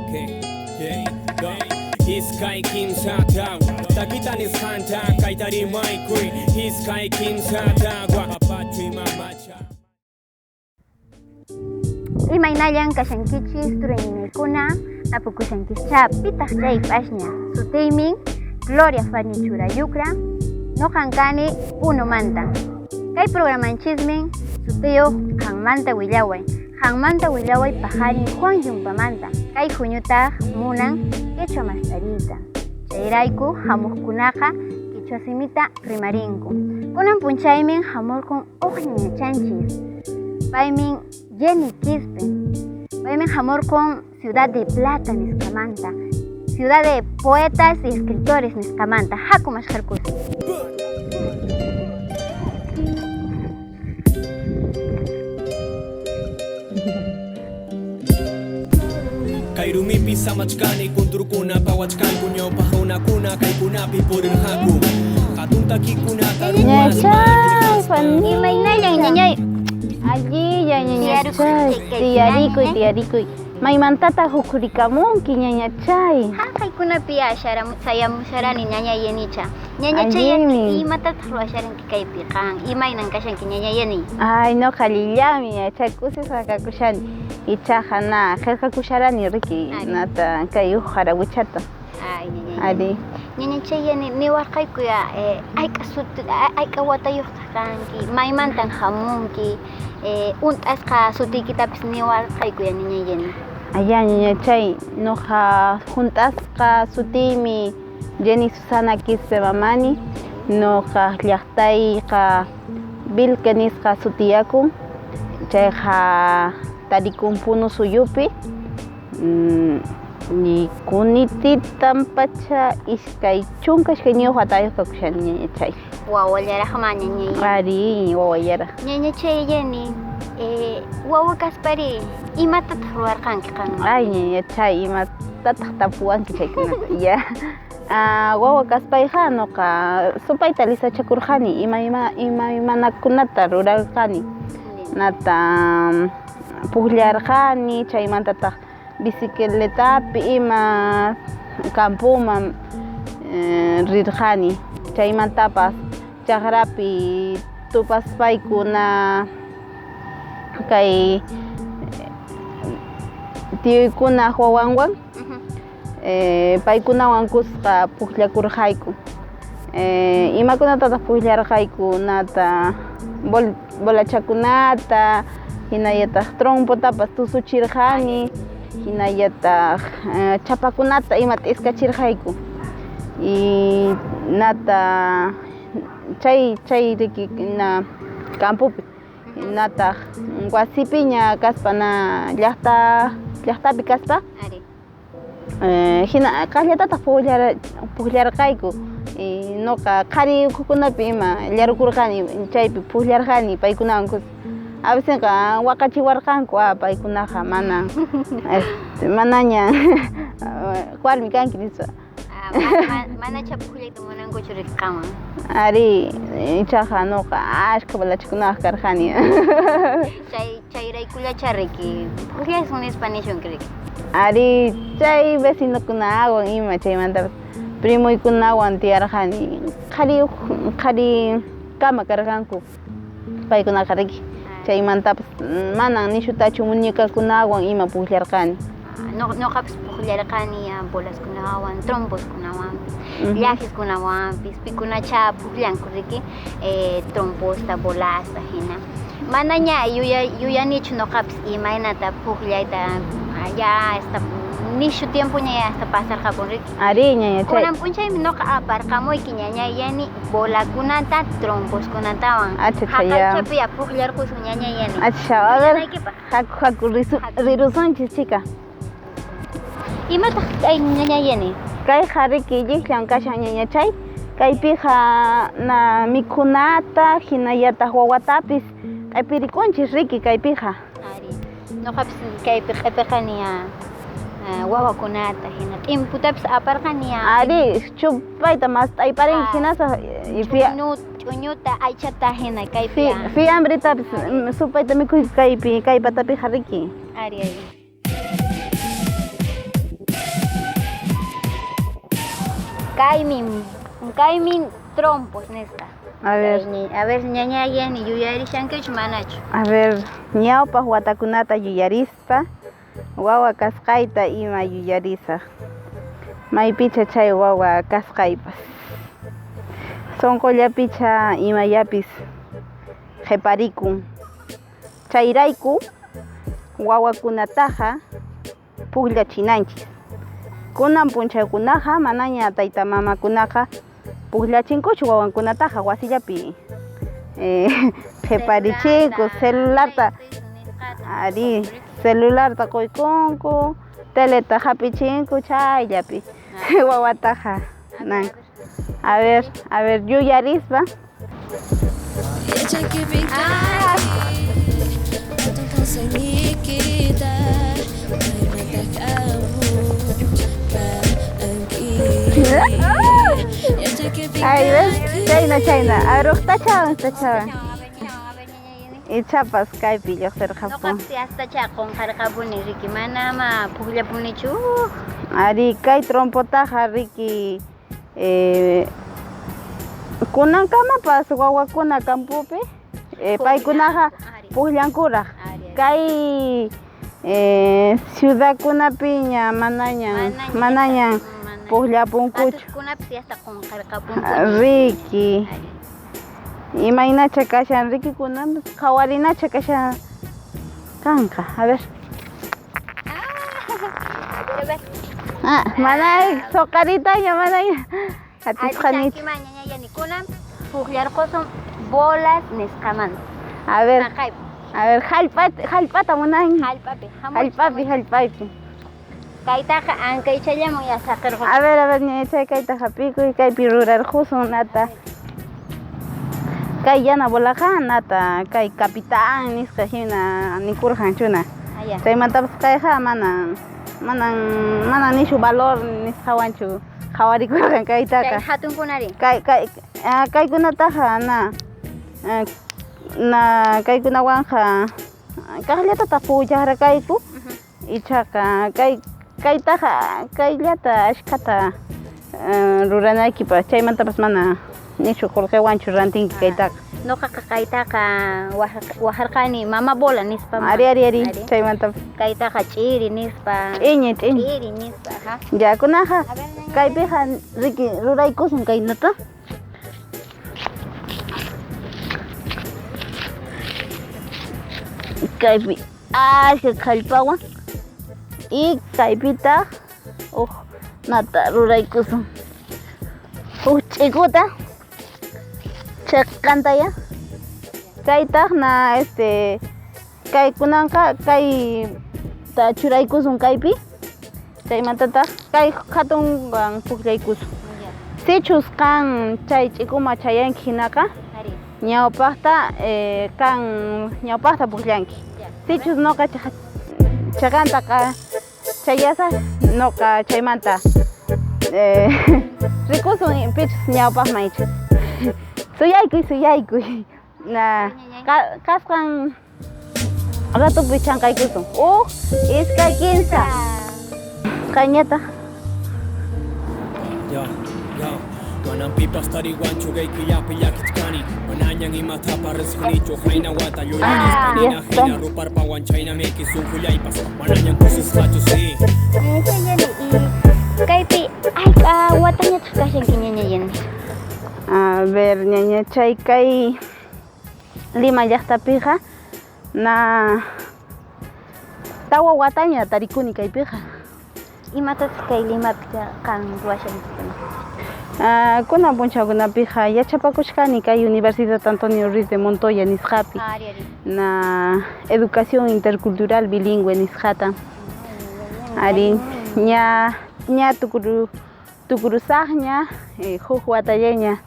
Okay, yeah, go. Iskay kimsa tawa takita nisqanta kayta rimaykuy iskay kimsa tawa papachuy mamacha. Imaynallan kashankichis turayniykuna, tapukushankischá pitaq chay p'asña. Sutiymin Gloria Fanny Churayukra, noqan kani Punomanta. Kay programanchismin sutiyuq Qanmanta Willaway. Qanmanta Willaway paqarin Juan Yumpamanta. Kay huñutaq munan quechua mast'ariyta. Chayrayku hamuqkunaqa quechua simita rimarinku. Kunan p'unchaymin hamurqun uq ñañachanchis. Paymin Jenny Quispe. Paymin hamurqun Ciudad de Plata nisqamanta. Ciudad de Poetas y Escritores nisqamanta. Haku mashqarkusun. Kay rumipi samachkani kunturkuna pawachkanku ñawpaq runakuna kaykunapi purirqaku hatun takikunata ruwaspa. Imaynallan ñañay. Allilla ñañachay, tiyarikuy, tiyarikuy. Maymantataq ukhurikamunki ñañachay? Haqaykunapi sayamusharani ñañay Yenicha. Ñañachay Allinmi. imatataq ruwasharanki kaypi qan? Imaynan kashanki ñañay Yeni? Ay, noqa allillanmi ñañachay, kusisqa kakushani. Ichaqa na qillqakusharani riki, Ari. nata kay uq harawichata. Ay, ñañay. Ari. Ñañachay Yeni, niwarqayku ya hayk'a suti, hayk'a watayuqtaq kanki, maymantan hamunki, hunt'asqa sutiykitapis niwarqayku ya ñañay Yeni. Aya ñañachay, noqa hunt'asqa sutiymi Jenny Susana Quispe Mamani, noqa llaqtayqa Vilque nisqa sutiyakun, chayqa tarikun Puno suyupi, kunititan pacha 22 watayuq kakushani ñañachay. Wawallaraqma ñañay. Ari, wawallaraq. Ñañachay Jenny, wawa kaspari imatataq ruwarqanki qan? Ay, ñañachay, imatataq tapuwanki chaykunata? Ya. Wawa kaspayqa noqa supayta lisachakurqani, imaymanakunata rurarqani. Nata pukllarqani, chaymantataq bicicletapi ima campoman rirqani. Chaymantapas chakrapi tupaspaykuna kay tiyuykuna wawanwan paykunawan kusqa pukllakurqayku. Imakunatataq pukllarqayku? Nata bolachakunata, hinallataq trompotapas tusuchirqani, hinallataq chapakunata ima t'iskachirqayku. Y nata chay chay riki na campopi nataq wasipiña kaspa na llaqta llaqtapi kaspa Ari. Hina kaqllatataq pukllarqayku. Noqa qhari ukhukunapi ima llarukurqani, chaypi pukllarqani paykunawan kuska. A veces waqachiwarqanku, paykunaqa mana manaña warmi kanki nispa. Manacha pukllayta munankuchu riki qanwan. Ari, ichaqa noqa ashkha bolachakunawaq karqani. Chayraykullacha riki pukllasun nispa nishunki riki. Ari, chay vecinokunawan ima chaymantapas primuykunawan tiyarqani, qhari qhari kama karqanku paykunaqa riki. Chaymantapas manan nishutachu muñecakunawan ima pukllarqani. Noqapas pukllarqani bolaskunawan, tromposkunawanpis, llajeskunawanpis, pikunacha pukllanku riki tromposta, bolasta hina. Manaña yuyanichu noqapas imaynata pukllayta, ya hasta nishu tiempoña ya hasta pasarqapun riki. Ari, ñañachay. Kunan p'unchaymi noqa aparqamuyki ñañay Yani bolakunata, tromposkunatawan. Achacha, ya. Haqaychapi ya pukllarqusun ñañay Yani. Acha, a ver. Pukllanaykipa. Haku, haku, rirusunchis, chica. Imataq kay ñañay Yani? Kayqa riki llikllan kashan ñañachay. Kaypiqa na mikhunata, hinallataq wawatapis q'ipirikunchis riki kaypiqa. Ari, noqapis kaypi q'ipirqani wawakunata hina t'imputapis aparqani. Ari, chupayta mast'ayparinki hinasaq Ch'uñuta, aychata hina kaypi. Fiambretapis supayta mikhuy kaypi, kay patapiqa riki. Ari, ari. Kaymi trompos nisqa. A ver. A ver, ñaña Yani, yuyarishankichu manachu? A ver, ñawpaq watakunata yuyarispa, wawa kasqayta ima yuyarisaq. Maypicha chay wawa kasqaypas. Sunqullapicha imayapis qhiparikun. Chayrayku wawakunataqa pukllachinanchis. Kunan p'unchawkunaqa manaña tayta mamakunaqa pukllachinkuchu wawankunataqa wasillapi qhiparichinku celularta, ari celularta quykunku, teleta hapichinku chayllapi wawataqa nanku. A ver, yuyarispa. Ay, ¿ves? Chayna. Arruqtachawan, tachawan. Ichapas kaypi lluqsirqapun. Nuqapis hasta qunqarqapuni riki, manama pukllapunichu. Ari, kay trompotaqa riki kunankamapas wawakuna kampupi paykunaqa pukllankuraq. Kay ciudadkunapiña manaña pukllapunkuchu. Riki. Imaynacha kashan riki kunan qhawarinacha kashan kanqa. A ver. Ah, mana soqaritaña manaña atisqanichu. Kunan pukllarqusun bolas nisqamanta. A ver. A ver, hallp'ata munan. Hallp'api. Kaytaqa ankaychallaman yasaqirqun. A ver, ñañachay kayta hap'ikuy, kaypi rurarqusun nata. Kay yana bolaqa nata, kay capitán nisqa hina nikurqan chuna. Chaymantapas kayqa manan nishu valor nisqawanchu qhawarikurqan kaytaqa. Chay hatunkunari. Kaykunataqa na kaykunawanqa kaqllatataq pukllarqayku. Ichaqa kaytaqa kayllata ashkhata ruranaykipaq chaymantapas mana nishu qullqiwanchu rantinki kaytaqa. Nuqaqa kaytaqa wajarqani mama bola nispa. Ari chaymantapas kaytaqa ch'iri nispa. Ch'iñi. Ch'iri nispa, ha. Ya kunaqa kaypiqa riki ruraykusun kaynata. Kaypi ashka kallpawan y kaypitaq huk nata ruraykusun huk ch'ikuta chiqantaya kaytaq na kaykunanqa kayta churaykusun kaypi chaymantataq kay hatunwan pukllaykusun. Sichus qan chay ch'ikuma chayanki hinaqa ñawpaqta qan ñawpaqta pukllanki. Sichus noqa chaqantaqa chayasaq noqa chaymanta rikusun pichus ñawpaqman icha. Suyaykuy. Na kasqan ratupi chanqaykusun. 1, 2, 3. Qayñataq. Manan pipas tariwanchu kaykillapi llakichkani manañan imatapas riqsinichu qayna wata yuyarispa nina hina ruparpawan chaynamiki sunqullaypas manañan kusisqachu si. Kaypi hayk'a watañataq kashanki ñaña Yani? A ver, ñañachay, kay Lima llaqtapiqa na tawa wataña tarikuni kaypiqa. Imatataq kay Limapi qan ruwashanki? Kunan p'unchawkunapiqa yachapakushkani kay Universidad Antonio Ruiz de Montoya nisqapi. Na educación intercultural bilingüe nisqata. Ari ña tukurusaqña huk watallaña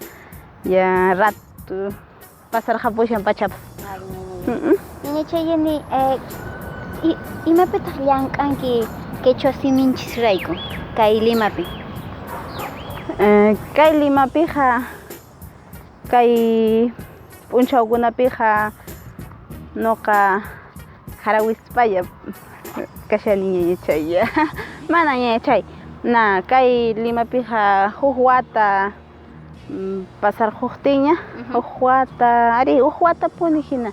ya ratu pasarqapushan pachapas. Ñañachay Yani, imapitaq llank'anki quechua siminchisrayku kay Limapi? Kay Limapiqa kay p'unchawkunapiqa noqa harawispalla kashani ñañachay. Mana ñañachay. Na kay Limapiqa huk wata pasarquqtinña, huk wata, ari huk watapuni hina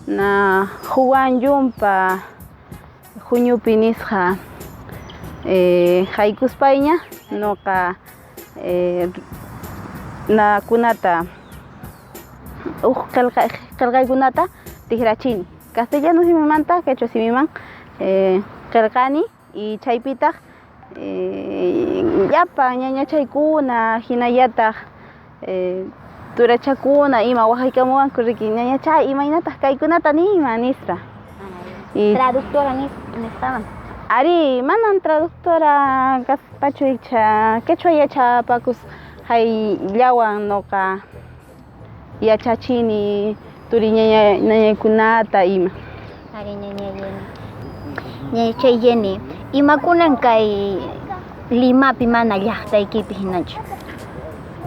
na Juan Yumpa huñupi nisqa haykuspayña nuqa nakunata huk qillqaykunata tikrachini castellano simimanta quechua simiman qillqani y chaypitaq llapa ñañachaykuna hinallataq turachakuna ima waqaykamuwanku riki ñañachay imaynataq kaykunata niyman nispa. Y traductora nisqaman. Ari manan traductora kaspachu icha quechua yachapakus hayllawan nuqa yachachini turi ñañaykunata ima. Ari ñañay Yeni. Ñañachay Yeni, imakunan kay Limapi mana llaqtaykipi hinachu?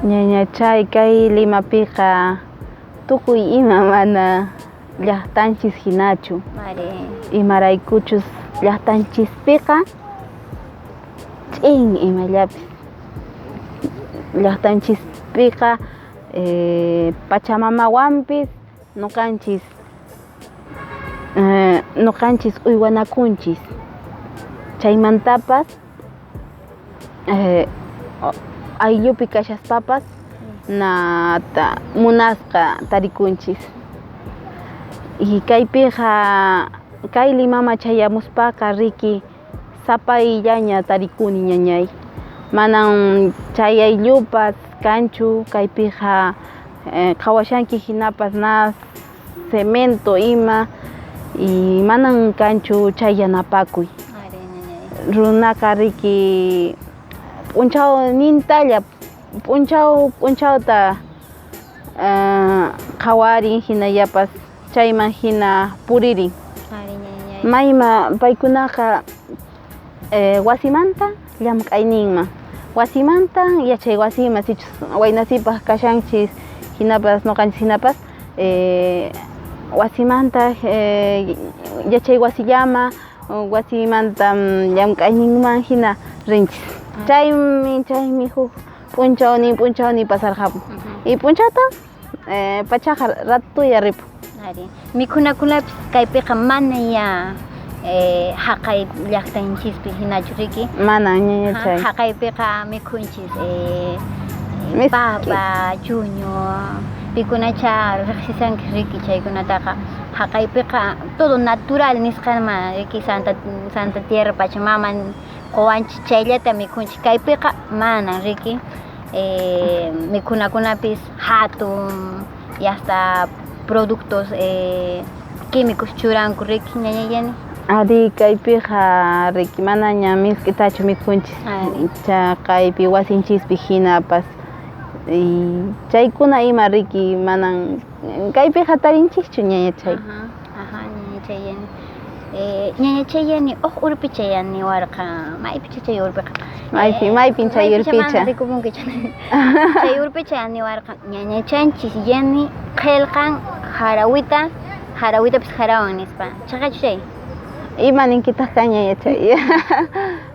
Ñañachay kay Limapiqa tukuy ima mana llaqtanchis hinachu. Ari. Imaraykuchus llaqtanchispiqa ch'in imallapis. Llaqtanchispiqa pachamamawanpis nuqanchis uywanakunchis. Chaymantapas ayllupi kashaspapas nata munasqa tarikunchis. Y kaypiqa kay Limama chayamuspaqa riki sapayllaña tarikuni ñañay. Manan chay ayllupas kanchu kaypiqa qhawashanki hinapas na cemento ima y manan kanchu chay yanapakuy. Runaqa riki p'unchaw nintalla p'unchaw p'unchawta qhawarin hinallapas chayman hina puririn. Mayma paykunaqa wasimanta llamk'ayninman, wasimanta yachay wasiman sichus waynasipaq kashanchis hinapas nuqanchis hinapas wasimanta yachay wasillama wasimanta llamk'ayninman hina rinchis. Chaymi huk p'unchawnin p'unchawnin pasarqapun. Y p'unchawta pachaqa ratulla ripun. Ari. Mikhunakunapis kaypiqa mana ya haqay llaqtanchispi hinachu riki? Mana ñañachay. Haqaypiqa mikhunchis papa, chuño, pikunacha riqsisanki riki chaykunataqa. Haqaypiqa todo natural nisqanman riki Santa Tierra Pachamaman quwanchis chayllata mikhunchis. Kaypiqa mana riki mikhunakunapis hatun y hasta productos químicos churanku riki ñañay Yeni. Ari kaypiqa riki manaña misk'itachu mikhunchis. Chaqaypi wasinchispi hinapas y chaykuna ima riki manan kaypiqa tarinchischu ñañachay. Ajá, ñañachay Yeni. Ñañachay Yeni huk urpicha niwarqa, maypicha chay urpiqa? Maypin chay urpicha? Rikumunkichu. Chay urpicha niwarqa ñañachanchis Yeni qillqan harawita, harawitapis harawan nispa. Chaqachu chay? Ima ninkitaq kan ñañachay?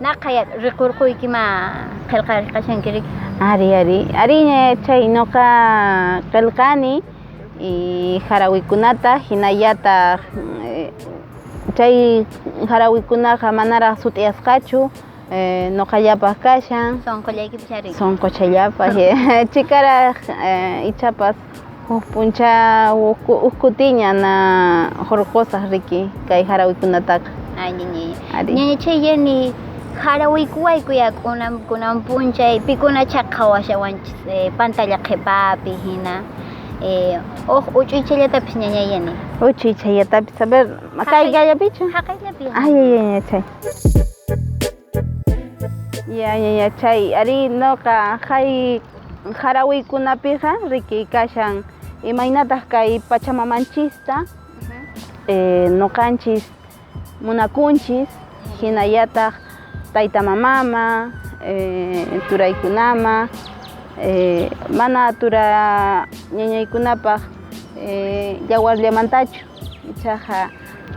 Naqaya riqurquykima qillqarqashanki riki. Ari ari, ari ñañachay nuqa qillqani y harawikunata hinallataq chay harawikunaqa manaraq sut'iyasqachu nuqallapaq kashan. Sunqullaykipi riki. Sunquchallapaq chikaraq ichapas huk p'unchaw huk kutiña na hurqusaq riki kay harawikunataqa. Ay ñañay. Ñañachay Yeni harawikuwayku ya kunan p'unchay pikunacha qhawashawanchis pantalla qhipapi hina. Huk uchuychallatapis ñañay Yeni. Uchuychallatapis, a ver, kayllapichu? Haqayllapi. Ay ñañachay. Ya ñañachay, ari nuqa hay harawikunapiqa riki kashan imaynataq kay pachamamanchista nuqanchis munakunchis hinallataq tayta mamama turaykunama mana tura ñañaykunapaq yawarllamantachu ichaqa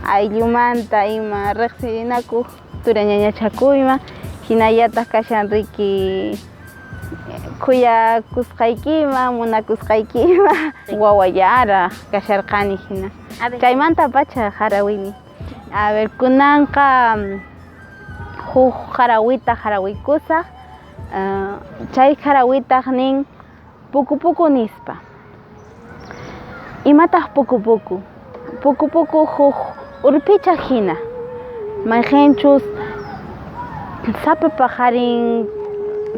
ayllumanta ima riqsinakuq tura ñañachakuyma Hinallataq kashan riki khuyakusqaykiman, munakusqaykiman, wawallaraq kasharqani hina. Chaymanta pacha harawini. A ver, kunanqa huk harawita harawikusaq, chay harawitaq nin puku puku nispa. Imataq puku puku? Puku puku huk urpicha hina. Mayqinchus sapa paqarin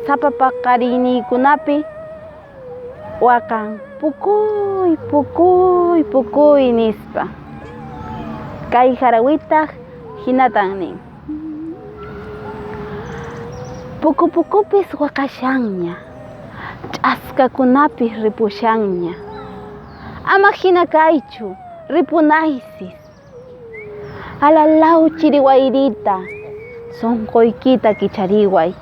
sapa paqariyniykunapi waqan pukuy pukuy pukuy nispa. Kay harawitaq hinatan nin. Puku pukupis waqashanña, ch'askakunapis ripushanña. Ama hina kaychu, ripunaysis. Alalaw chiriwayrita, sunquykita kichariway.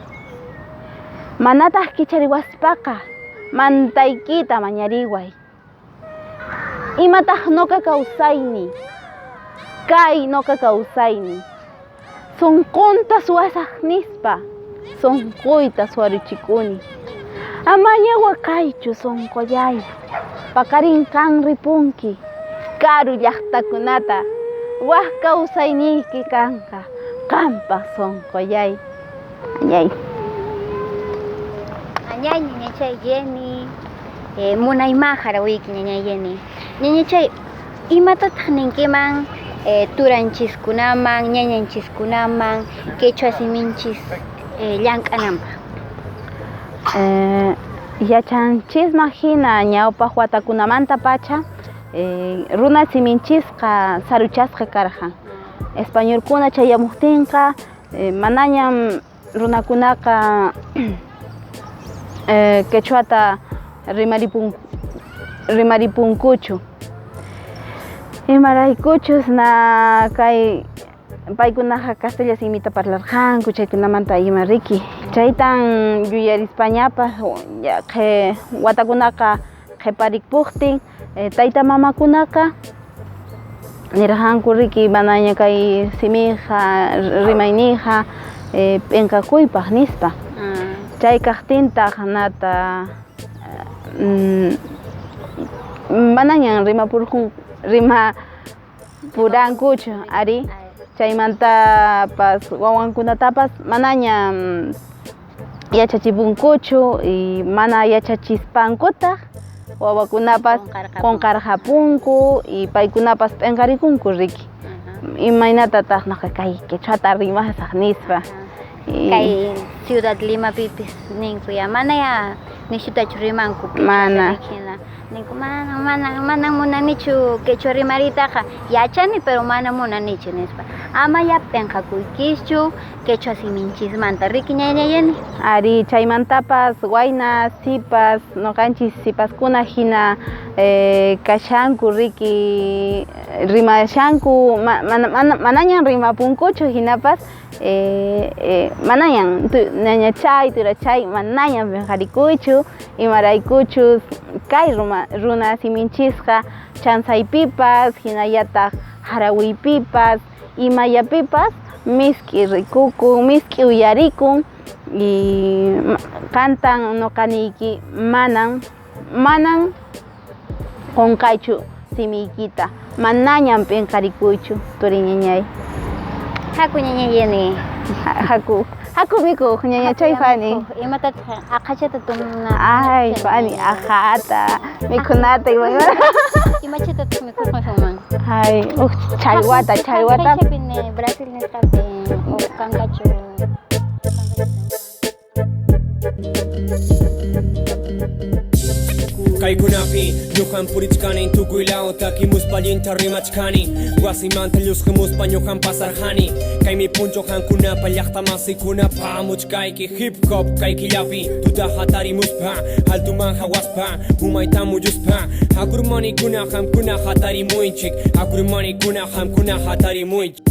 Manataq kichariwaspaqa, mantaykita mañariway. Imataq noqa kawsayni, kay noqa kawsayni. Sunqunta suwasaq nispa, sunquyta suwaruchikuni. Amaña waqaychu sunqullay, paqarin qan ripunki, karu llaqtakunata, wak kawsayniyki kanqa, qanpaq sunqullay. Añay. Añay ñañachay Jenny, munayma harawiyki ñañay Jenny. Ñañachay, imatataq ninkiman turanchiskunaman, ñañanchiskunaman, quechua siminchis llank'ananpaq? Yachanchisman hina ñawpaq watakunamanta pacha runa siminchisqa saruchasqa karqan. Españolkuna chayamuqtinqa manañam runakunaqa quechuata rimaripunkuchu. Imaraykuchus na kay paykunaqa castilla simita parlarqanku chaykunamanta ima riki. Chaytan yuyarispañapas watakunaqa qhiparikuqtin tayta mamakunaqa nirqanku riki manaña kay simiqa rimayniqa p'inqakuypaq nispa. Chay kaqtintaq nata manañan rimapurankuchu ari. Chaymantapas wawankunatapas manaña yachachipunkuchu y mana yachachispankutaq wawakunapas qunqarqapunku y paykunapas p'inqarikunku riki. Imaynatataq noqa kay quechuata rimasaq nispa. Kay Ciudad Limapipis ninku ya manaya nishutachu rimanku Mana. Ninku mana mana mana munanichu quechua rimaritaqa yachani pero mana munanichu nispa. Ama ya p'inqakuykischu quechua siminchismanta riki ñañayani. Ari chaymantapas wayna sipas noqanchis sipaskuna hina kashanku riki rimashanku manañan rimapunkuchu hinapas manañan ñañachay turachay manañan p'inqarikuychu imaraykuchus kay runa siminchisqa chansaypipas hinallataq harawiypipas imallapipas misk'i rikukun misk'i uyarikun y qantan noqaniyki manan manan qunqaychu simiykita manañan p'inqarikuychu turi ñañay. Haku ñañay Jenny. Haku haku mikuq ñañachay Fanny. Imatataq aqhachata tumna. Ay Fanny aqhata mikhunata Imachatataq mikhurqunman? Ay uq chaywata chaywata. Brasil nisqapi uq kankachu. Kaykunapi ñuqan purichkani tukuylaw takimuspa allinta rimachkani wasimanta llusqimuspa ñuqan pasarqani kaymi puncho qankunapa llaqta masikunapa amuchkayki hip hop kaykillapi tuta hatarimuspa altuman hawaspa umayta muyuspa akurmanikuna qamkuna hatarimuychik akurmanikuna qamkuna hatarimuychik.